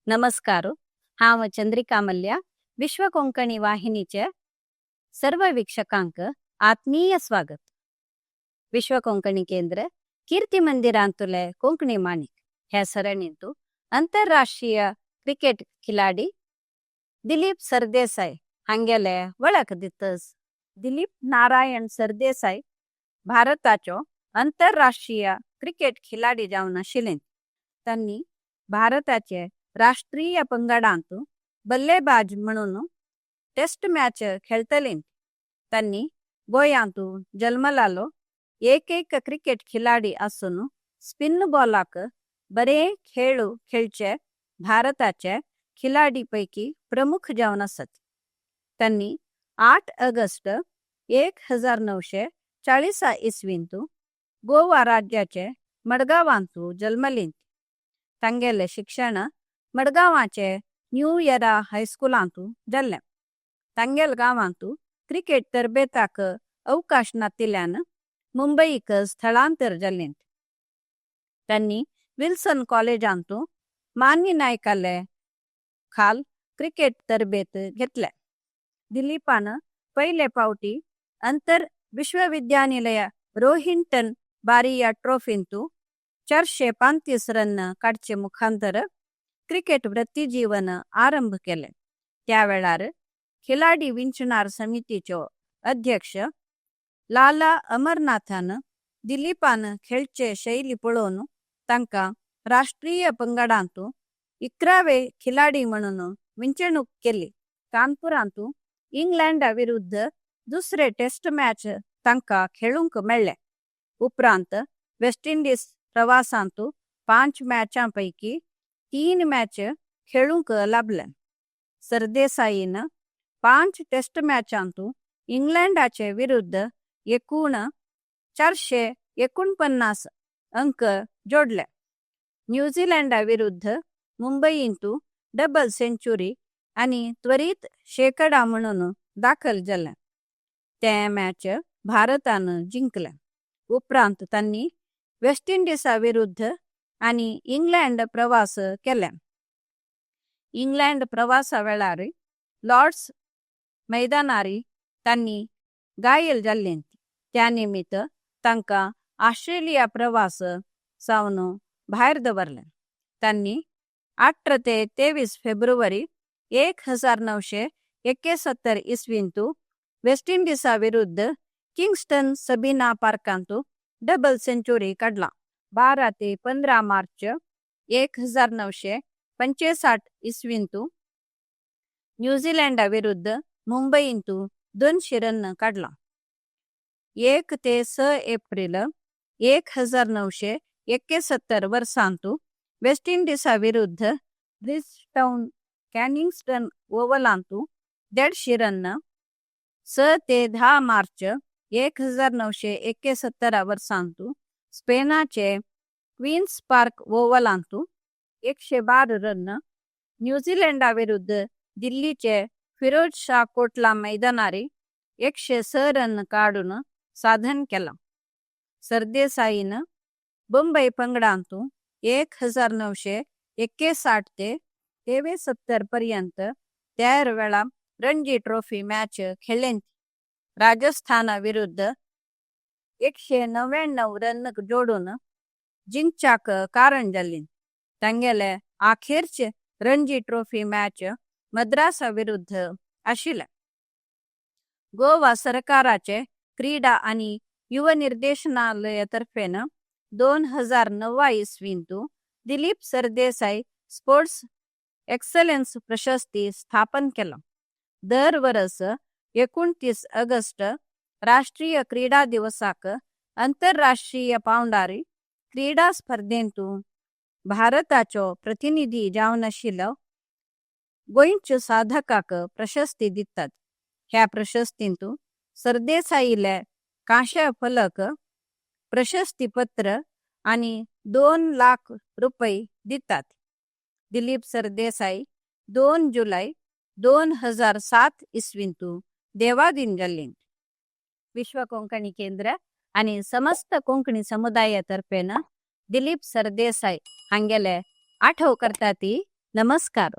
नमस्कार. हांव चंद्रिका मल्ल्या. विश्व कोंकणी वाहिनीचे सर्व वीक्षकांक आत्मीय स्वागत. विश्व कोंकणी केंद्र कीर्ती मंदिरांतुले कोंकणी माणिक ह्या सरणींतु अंतरराष्ट्रीय क्रिकेट खिलाडी दिलीप सरदेसाय हांगेले वळख दितस. दिलीप नारायण सरदेसाय भारताचो अंतरराष्ट्रीय क्रिकेट खिलाडी जावन आशिल्ले. तांणी भारताचे राष्ट्रीय पंगडांत बल्लेबाज म्हणून टेस्ट मॅच खेळतले. तांणी गोंयांत जल्मलालो एकैक क्रिकेट खिलाडी आसून स्पिन बॉलाक बरे खेळ खेळचे भारताचे खिलाडी पैकी प्रमुख जावन आसत. तांणी 8 ऑगस्ट 1940 इसवींतु गोवा राज्याचे मडगांवांतु जल्मली. तांगेले शिक्षण मडगांवाचे न्यू एरा हायस्कुलांतु जाल्लें. तांगेल गांवांतु क्रिकेट तरबेताक अवकाश नातिल्यान मुंबईक स्थलांतर जाल्लें. तांणी विल्सन कॉलेजांतु मान्य नायकाले खाल क्रिकेट तरबेत घेतले. दिलीपान पयले पावटी अंतर विश्वविद्यानिलय रोहिंटन बारिया ट्रॉफींतु 435 रन काडचे मुखांतर क्रिकेट वृत्तीजीवन आरंभ केले. त्या वेळार खिलाडी विंचणार समितीचो अध्यक्ष लाला अमरनाथान दिलीपान खेळचे शैली पळोवन तांकां राष्ट्रीय पंगडांतु 11वे खिलाडी म्हणून विंचणूक केली. कानपुरांतु इंग्लंडा विरुद्ध दुसरे टेस्ट मॅच तांकां खेळूंक मेळ्ळे. उपरांत वेस्ट इंडीज प्रवासांतु 5 मॅचां पैकी 3 मॅच खेळूंक लाभले. सरदेसाईन 5 टेस्ट मॅचांतु इंग्लंडाचे विरुद्ध एकूण 449 अंक जोडले. न्यूझीलंडा विरुद्ध मुंबईंतु डबल सेंचुरी आणि त्वरित शेकडा म्हणून दाखल जाले. ते मॅच भारतान जिंकले. उपरांत तांणी वेस्ट इंडिजा विरुद्ध आणि इंग्लंड प्रवास केले. इंग्लंड प्रवासा वेळार लॉर्ड्स मैदानार तांणी घायल जाल्ले. त्या निमित्त तांकां ऑस्ट्रेलिया प्रवास सावन भायर दवरले. तांणी 18 ते 23 फेब्रुवारी 1971 इसवींतु वेस्ट इंडिजा विरुद्ध किंगस्टन सबिना पार्कांतु डबल सेंचुरी काडला. 12 ते 15 मार्च 1965 इसवींतु न्यूझीलंडा विरुद्ध मुंबईंतु 200 रन काडला. 1 ते 6 एप्रिल 1971 वर्सांतु वेस्ट इंडिजा विरुद्ध ब्रिजटाऊन कॅनिंगस्टन ओव्हलांतु 150 रन. 6 ते 10 मार्च 1971 वर्सांतु स्पेनाचे क्वीन्स पार्क ओव्हलांतु 112 रन. न्यूझीलंडा विरुद्ध दिल्लीचे फिरोज शाह कोटला मैदानार 106 रन काडून साधन केला. सरदेसाईन मुंबई पंगडांतु 1961 ते 73 पर्यंत 13 वेळा रणजी ट्रॉफी मॅच खेळ्ळें. राजस्थाना विरुद्ध 199 रन जोडून जिंकच्याक कारण जाल्ली. तांगेले अखेरचे रणजी ट्रॉफी मॅच मद्रासा विरुद्ध आशिल्ले. गोवा सरकाराचे क्रीडा आणि युव निर्देशनालयातर्फेन 2009 इसवींतु दिलीप सरदेसाई स्पोर्ट्स एक्सलन्स प्रशस्ती स्थापन केलं. दर वर्स 29 ऑगस्ट राष्ट्रीय क्रीडा दिवसाक आंतरराष्ट्रीय पावंडार क्रीडा स्पर्धेंतु भारताचो प्रतिनिधी जावन आशिल्लो गोंयच्या साधकाक प्रशस्ती दितात. ह्या प्रशस्तींतु सरदेसाईले कांश्या फलक, प्रशस्तीपत्र आणि 2 लाख रुपये दितात. दिलीप सरदेसाई 2 जुलै 2007 इसवींतु देवाधीन जाल्ली. विश्व कोंकणी केंद्र आणि समस्त कोंकणी समुदायातर्फेन दिलीप सरदेसाई हांगेले आठव करता ती. नमस्कार.